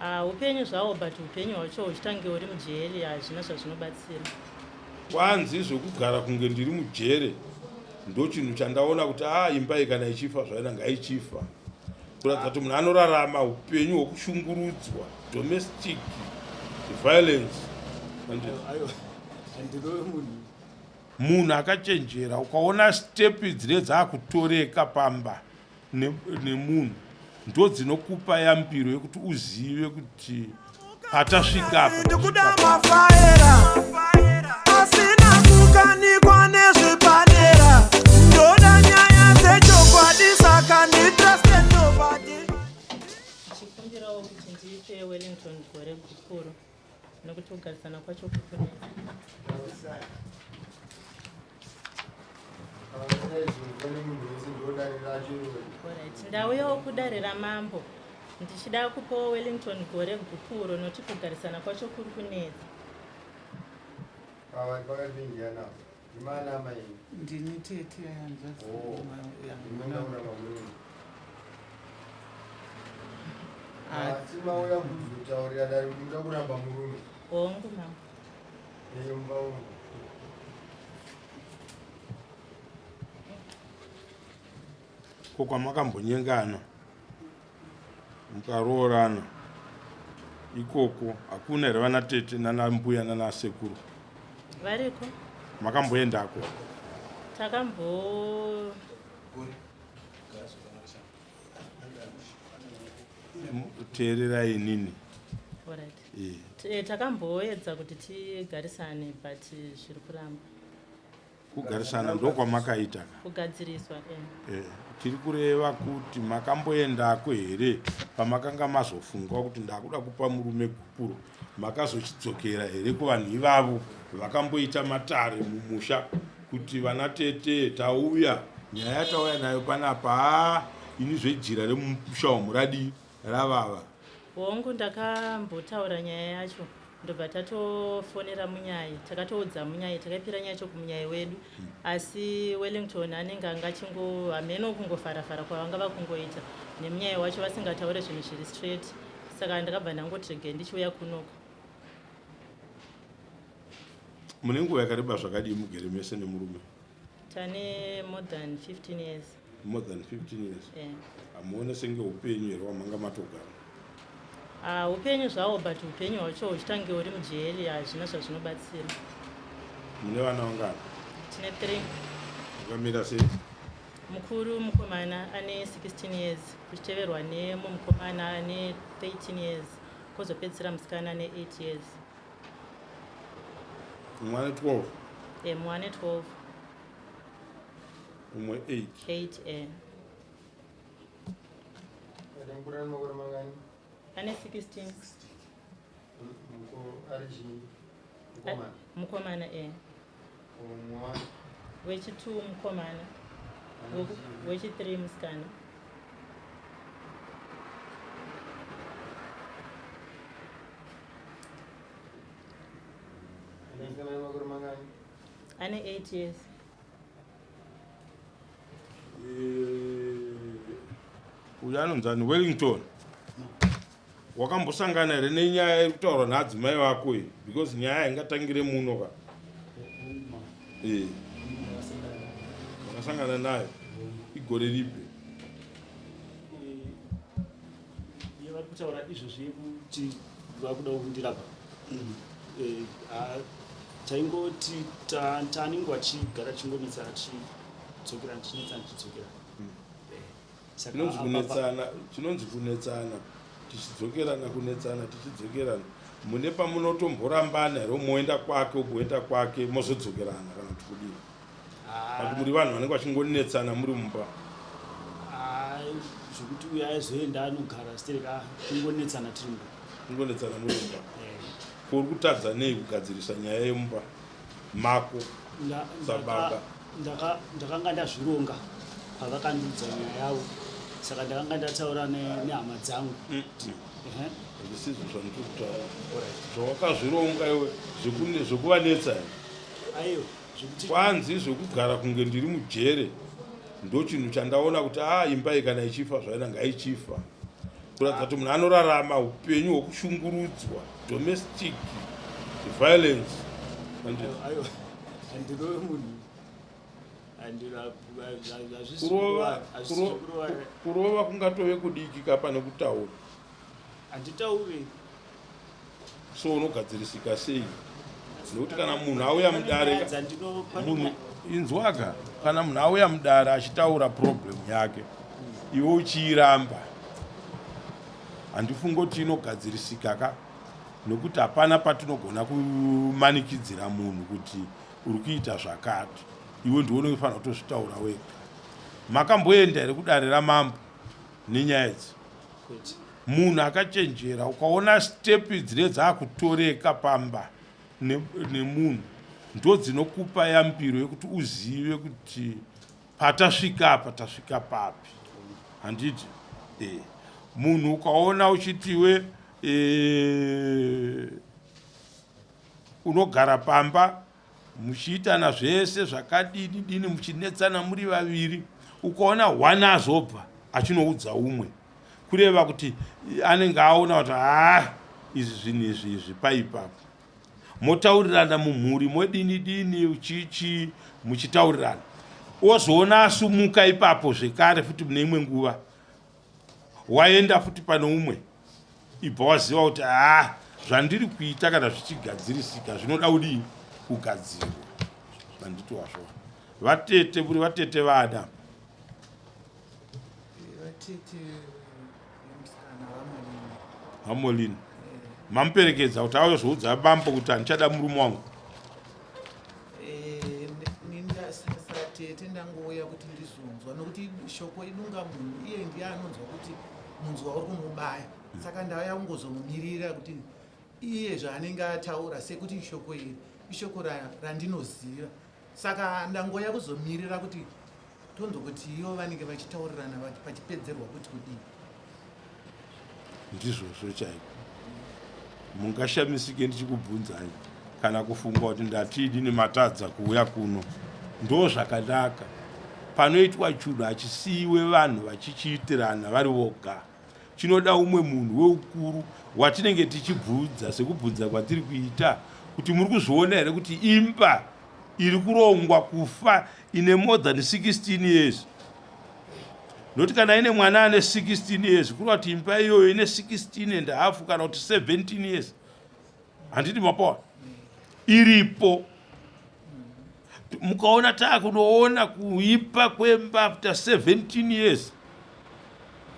Ah, upenyu zvawo but upenyu hwacho huchitange uri mujeri hazvina zvazvinobatsira. Kwanzi zvekugara kunge ndiri mujere ndochinhu chandaona kuti a ah, imba iyi kana ichifa zvaina ngaichifa kuratidza kuti munhu anorarama upenyu hwekushungurudzwa domestic violence munhu akachenjera ukaona step dzine dzakutoreka pamba nemunhu ndodzinokupa yambiro yekuti uzive kuti patasvika apa ndikuda mafaera asina kukanikwa nezvepadera ndoda nyaya dzechokwadi saka nditraste nobody Ndichikumbirawo kuti ndipe Wellington gore gupuro nokuti kugarisana kwacho kukunetsa. Ndauyawo kudare ramambo ndichida kupawo Wellington gore gupuro nokuti kugarisana kwacho kuri kunetsa. Ndini tete hanzvadzi oh, Asi mauya kuzotaurira dare kuti muda kuramba murume. Hongu mama. Mumba umu. Ko kwamakambonyengana mukaroorana ikoko hakuna here vana tete nana mbuya nana sekuru? Variko. Makamboendako? Takambo Teererai inini. Alright. Eh. Takamboedza kuti tigarisane but zviri kuramba. Kugarisana ndokwamakaita ka? Kugadziriswa eh. Eh, tiri kureva kuti makamboendako here pamakanga mazofunga kuti ndakuda kupa murume gupuro makazochidzokera here kuvanhu ivavo vakamboita matare mumusha kuti vana tete tauya nyaya yatauya nayo panapa haa ini zvejira remumusha umu radii ravava. Hongu ndakambotaura nyaya yacho ndobva tatofonera munyayi takatoudza munyayi takaipira nyaya yacho kumunyayi wedu hmm. asi Wellington anenge anga achingo hameno kungofarafara kwavanga vakungoita nemunyayi wacho vasingataure zvinhu zviri straight saka ndakabva ndangoti regai ndichiuya kunoku. Mune nguva yakareba zvakadii mugere mese nemurume? Tane more than 15 years. More than 15 years? Yeah. Hamuone senge upenyu here wamanga matogara? Ah, upenyu zvawo but upenyu hwacho huchitange uri mujeri hazvina zvazvinobatsira. Mune vana vangani? Tine 3. Vakamira sei? Mukuru mukomana ane 16 years kuchiteverwa nemumwe mukomana ane 13 years kozopedzisira musikana ane 8 years. Mumwe ane 12. Eh, mumwe ane 12. Mumwe 8. 8 eh. Ane 16. Mukomana eh. Wechi 2 mukomana. Wechi 3 musikana. Ane 8 years. Eh, uyu anonzi ani Wellington wakambosangana here nenyaya iri kutaurwa naadzimai vako iyi because nyaya haingatangire muno ka eh. wakasangana nayo igore ripi vari kutaura izvozvi yekuti vakuda kundirapa mm. eh, taingoti tanenge vachigara chingonetsana chidzokerana chinetsana chidzokerana mm. eh, chinonzi kunetsana chinonzi kunetsana tichidzokerana kunetsana tichidzokerana mune pamunotomborambana here moenda kwake ugoenda kwake mozodzokerana kana kuti kudii ah. but muri vanhu vanenge vachingonetsana muri mumba ah, zvekuti uyo aizoenda anogara stereka kungonetsana tiri mumba kungonetsana muri mumba eh. ko uri kutadza nei kugadzirisa nyaya yemumba mako sababa ndakanga ndazvironga pavakandiudza nyaya yavo saka ndakanga ndataura nehama dzangu mm. Zvisizvo zvandiri kutaura zvawakazvironga iwe zvekuvanetsa aiwa Kwanzi zvekugara kunge ndiri mujere ndochinhu chandaona kuti a ah, imba iyi kana ichifa zvaina ngaichifa. Kuratidza kuti munhu anorarama upenyu hwekushungurudzwa, domestic violence. Aiwa, handirove munhu. Kurova kungatove kudiki ka pane kutaura. Handitaure. So unogadzirisika sei? Nekuti kana munhu auya mudare, munhu inzwaka, kana munhu auya mudare achitaura problem yake, iwe uchiiramba, handifungi kuti inogadzirisika ka, nekuti hapana patinogona kumanikidzira munhu kuti uri kuita zvakati. Iwe ndiwe unofanira kutozvitaura wega. Makamboenda here kudare ramambo nenyaya idzi? Munhu akachenjera, ukaona step dzine dzakutoreka pamba nemunhu, ndo dzinokupa yambiro yekuti uzive kuti patasvika apa tasvika papi, handiti? E, munhu ukaona uchitiwe e, unogara pamba muchiitana zvese zvakadini dini, muchinetsana muri vaviri, ukaona one azobva achinoudza umwe, kureva kuti anenge aona kuti haa, izvi zvinhu izvi izvi paipapo. Motaurirana mumhuri, modini dini, chichi, muchitaurirana, ozoona asumuka ipapo zvekare futi mune imwe nguva waenda futi pane umwe, ibva waziva kuti haa, zvandiri kuita kana zvichigadzirisika zvinoda kudii? Kugadzirwa. Handiti wazvo? Vatete, muri vatete vada? Vatete vemusikana vaMolini. VaMolini mamuperekedza kuti auyozoudza bambo kuti handichada murume wangu? Satete ndangouya kuti ndizonzwa, nokuti shoko idunga munhu, iye ndiye anonzwa kuti munzwa uri kumubaya. Saka ndauya kungozomumirira kuti iye zvaanenge ataura, sekuti shoko iri ishoko randinoziva. Saka ndangoya kuzomirira kuti tonzwa kuti ivo vanenge vachitaurirana pachipedzerwa kuti kudii. Ndizvozvo chaiko. Mungashamisike ndichikubvunzai kana kufunga kuti ndatidi nematadza kuuya kuno. Ndo zvakanaka panoitwa chunhu hachisiyiwe vanhu vachichiitirana vari voga. Chinoda umwe munhu weukuru watinenge tichibvunza, sekubvunza kwatiri kuita kuti muri kuzviona here kuti imba iri kurongwa kufa ine more than 16 years? Nokuti kana ine mwana ane 16 years, kureva kuti imba iyoyo ine 16 and half kana kuti 17 years, handiti mapoa iripo? Mukaona taakunoona kuipa kwemba after 17 years,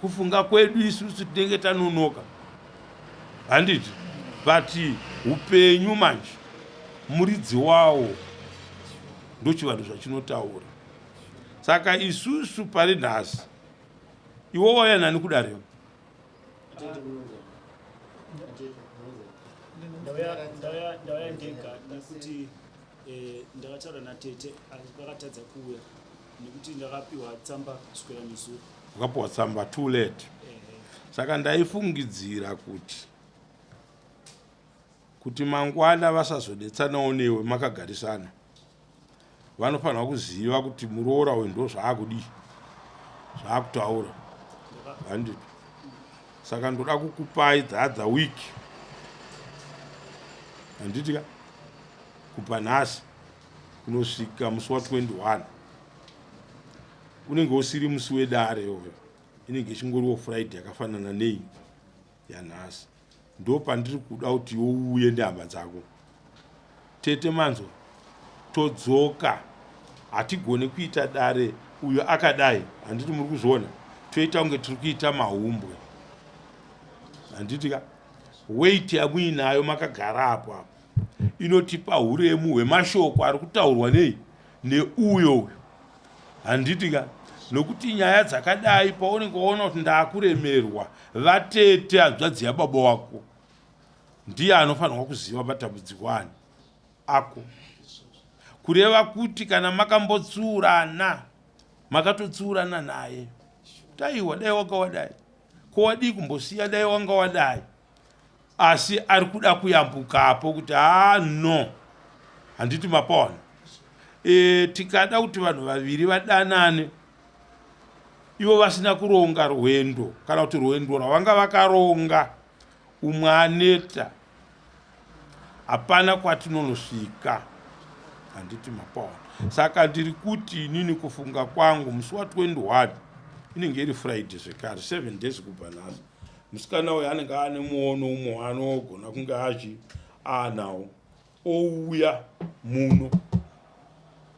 kufunga kwedu isusu tinenge tanonoka, handiti? But upenyu manje muridzi wawo, ndochivanhu zvachinotaura. Saka isusu pari nhasi, iwe wauya nani kudare? Ndauya ndega nekuti ndakataura natete vakatadza kuuya nekuti ndakapiwa tsamba kuswera nezuro. Wakapiwa tsamba too late, saka ndaifungidzira kuti mangwana vasazonetsanawo newe makagarisana. Vanofanira kuziva kuti muroora uyu ndo zvaakudii, zvaakutaura, handiti? Saka ndoda kukupai the other week, handiti ka? Kubva nhasi kunosvika musi wa21 unenge usiri musi wedare iyoyo, inenge ichingoriwo Friday yakafanana nei yanhasi. Ndo pandiri kuda kuti iwe uuye nehama dzako. Tete, manzwa? Todzoka. Hatigone kuita dare uyo akadai, handiti muri kuzviona? Toita kunge tiri kuita mahumbwe, handiti ka? Weight yamuinayo makagara apo apo inotipa uremu hwemashoko ari kutaurwa nei neuyo uyo, handiti ka? Nokuti nyaya dzakadai, paunenge waona kuti ndaakuremerwa, vatete, hanzvadzi yababa wako ndiye anofanirwa kuziva matambudziko ani ako. Kureva kuti kana makambotsuurana, makatotsuurana naye, taiwa dai wanga wadai, ko wadii kumbosiya, dai wanga wadai, asi ari kuda kuyambukapo kuti haa, no, handiti mapaona? E, tikada kuti vanhu vaviri vadanane. Ivo vasina kuronga rwendo kana kuti rwendo rwavanga vakaronga, umwe aneta, hapana kwatinonosvika. Handiti mapaona? Saka ndiri kuti inini kufunga kwangu musi wa21 inenge iri Friday zvekare, 7 days kubva nhasi, musikana uyu anenge ane muono umwe waanogona kunge achi aanawo, ouya muno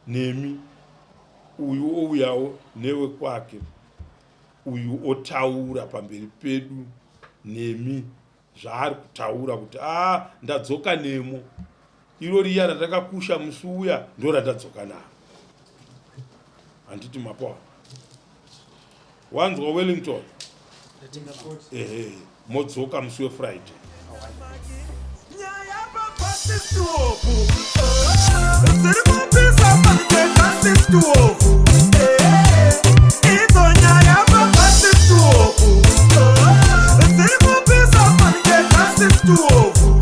nemi, uyu ouyawo newe kwake, uyu otaura pamberi pedu nemi zvaari kutaura kuti a ah, ndadzoka nemo iro riya randakakusha musi uya ndo randadzoka naro. Handiti mapoa? Wanzwa, Wellington? Ehe, modzoka musi weFriday. Dziri kupisa panike. Idzo nyaya papasituopu dziri kupisa panike.